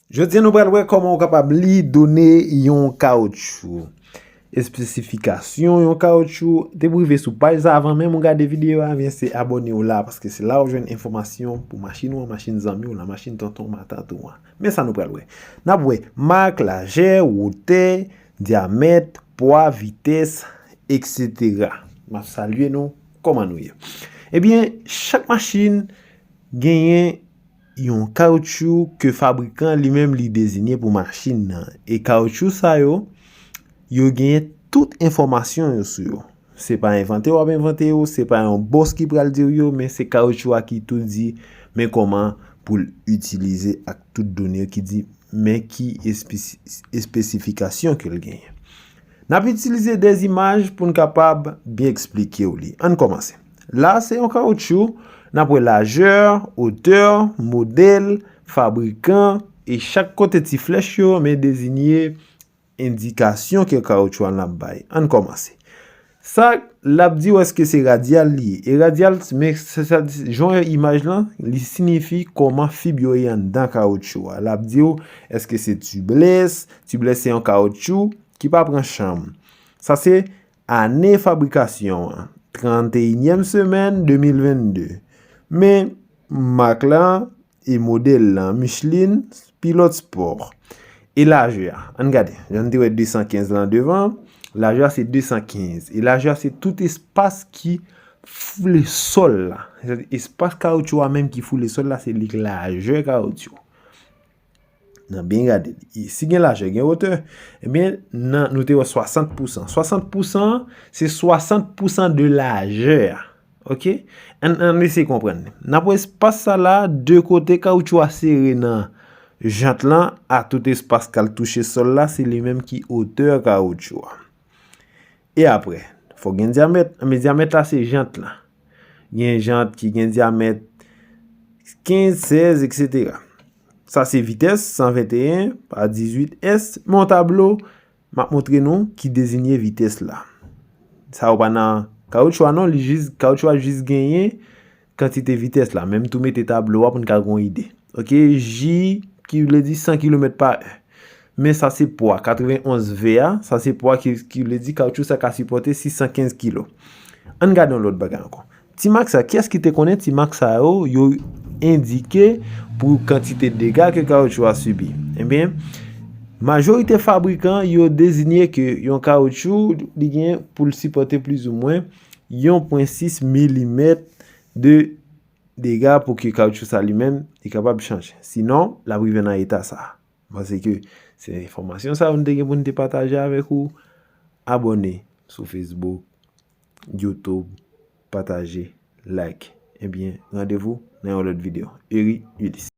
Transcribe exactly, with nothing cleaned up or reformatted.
Jodi a nou pral wè kòman ou kapab li done yon kawotchou. Espesifikasyon yon kawotchou. Te pou rive sou paj sa avan menm ou gade videyo a, men se abòne w la, paske se la ou jwenn enfòmasyon pou machin ou an, machin zanmi w lan, machin tonton matant ou an. Men sa nou pral wè. N ap wè mak, lajè, wotè, dyamèt, pwa, vitès, etsetera. M ap salye nou, kòman nou ye? Ebyen, chak machin genyen yon kawotchou ke fabrikan li menm li deziye pou machin nan. E kawotchou sa yo, yo genyen tout enfòmasyon yo sou yo. Se pa envante w ap envante yo, se pa yon bòs ki pral di w yo, men se kawotchou a ki tou di men kòman pou l itilize ak tout done yo ki di men ki espe-, espesifikasyon ke l genyen. N ap itilize de imaj pou n kapab byen eksplike w li. Ann kòmanse. La, se yon kawotchou, n ap wè lajè, otè, modèl, fabrikan, e chak kote ti flèch yo, men deziye endikasyon ke kawotchou a n ap bay. Ann kòmanse. Sa, l ap di w èske se radyal li ye. E radyal, men se sa, jan w wè imaj lan, li siyifi kòman fib yo ye anndan kawotchou a. L ap di w èske se tubeless, tubeless se yon kawotchou ki pa pran chanm. Sa se ane fabrikasyon an, tranteyinyèm semèn de mil vennde. Men mak la e modèl lan, Michelin, Pilot Sport. E lajè a, ann gade, jan n te wè de san kenz lan devan, lajè a se de san kenz. E lajè a se tout espas ki foule sòl la. Espas kawotchou a menm ki foule sòl la, se li k lajè kawotchou. N ap byen gade li. E si gen lajè, gen wotè, ebyen, nan, nou te wè swasant pousan. Swasant pousan, se swasant pousan de lajè a. Oke? Ann, ann eseye konprann. N ap wè espas sa la, de kote kawotchou a sere nan jant lan, a tout espas k al touche sòl la, se li menm ki otè kawotchou a. E apre, fòk gen dyamèt. Men dyamèt la, se jant la. Gen jant ki gen dyamèt kenz, sèz, etsetera. Sa se vitès, san venteyen pa dizuit S. Men yon tablo, m ap montre nou ki deziye vitès la. Sa yo pa nan kawotchou a non, li jis, kawotchou a jis genyen kantite vitès la. Men m tou mete tablo a pou n ka gen yon ide. Oke, J ki vle di san kilomèt pa è. Men sa se pwa, katrevenonz V a, sa se pwa ki, ki vle di kawotchou sa ka sipòte sis san kenz kilo. Ann gade yon lòt bagay ankò. Ti mak sa, kiyès ki te konnen ti mak sa yo, yo endike pou kantite dega ke kawotchou a sibi? Ebyen, majorite fabrikan yo deziye ke yon kawotchou li gen pou l sipòte plizoumwen yon pwen sis milimèt de dega pou ke kawotchou sa li menm li kapab chanje. Sinon, l ap rive nan eta sa. M panse ke se enfòmasyon sa yo n te gen pou n te pataje avèk ou. Abòne sou Facebook, YouTube, pataje, like. Ebyen, randevou nan yon lòt videyo. Eri Ulysse.